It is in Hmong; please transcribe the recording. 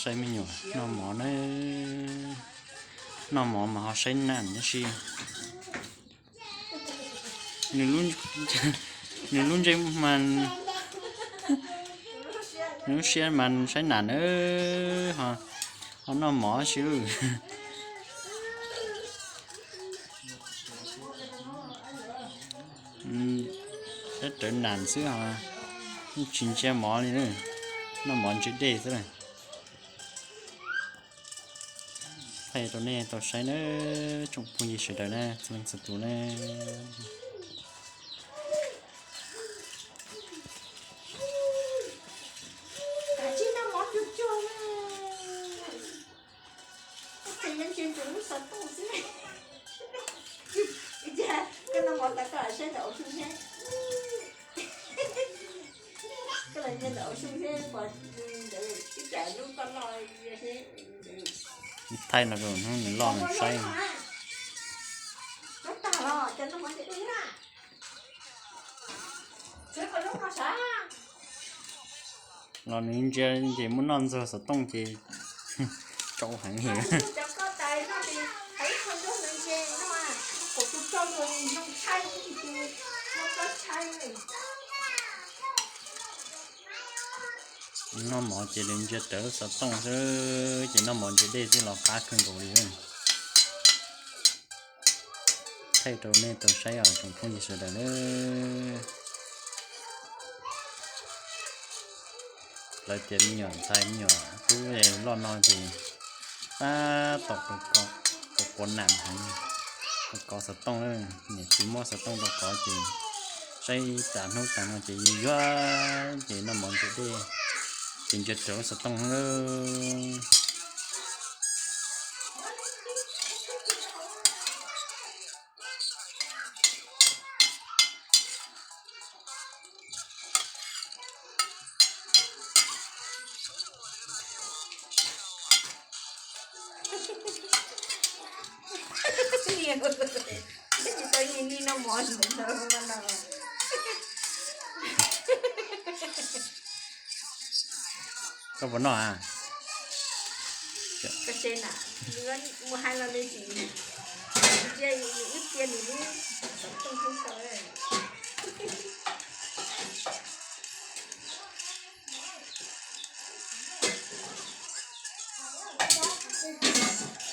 Saib me nyuam noj mov na, noj mov mas ho saib nas tab sis nws lub ntsej mas, nws lub siab mas saib nas na, ho noj mov tab sis lawm. Saib rawv nas xwb ho tsis ntsia mov li na, noj mov ntsia dej xwb na. Thaij rau nej tau saib na, tsoom phooj ywg sawv daws na, txhua leej txhua tus na. Thaij no rau hnub nws loj nws saib. Los nws ntsia ces muab noj ntxuag xov tooj ces tsau heev li. Noj mov ces nws ntsia rawv lub xov tooj xwb ces noj mov ntsia dej twb los qab kawg nkaus li. Thaij rau nej tau saib os tsoom phooj ywg sawv daws na. Lawv tias me nyuam ntxhais me nyuam tub loj no ces tab tom quav quav nas heev, kov xov tooj, niam txiv muab xov tooj rau kov ces saib tas hnub tas no ces yuag yuag ces noj mov ntsia dej ces ntsia rawv lub xov tooj na. Tsis tau nyiag nij noj mov ntawd no. Koj puas noj a? Koj tsev na, nws mus hais los nws tsis ntsia, nws wb cia nws lub xov tooj hlub koj.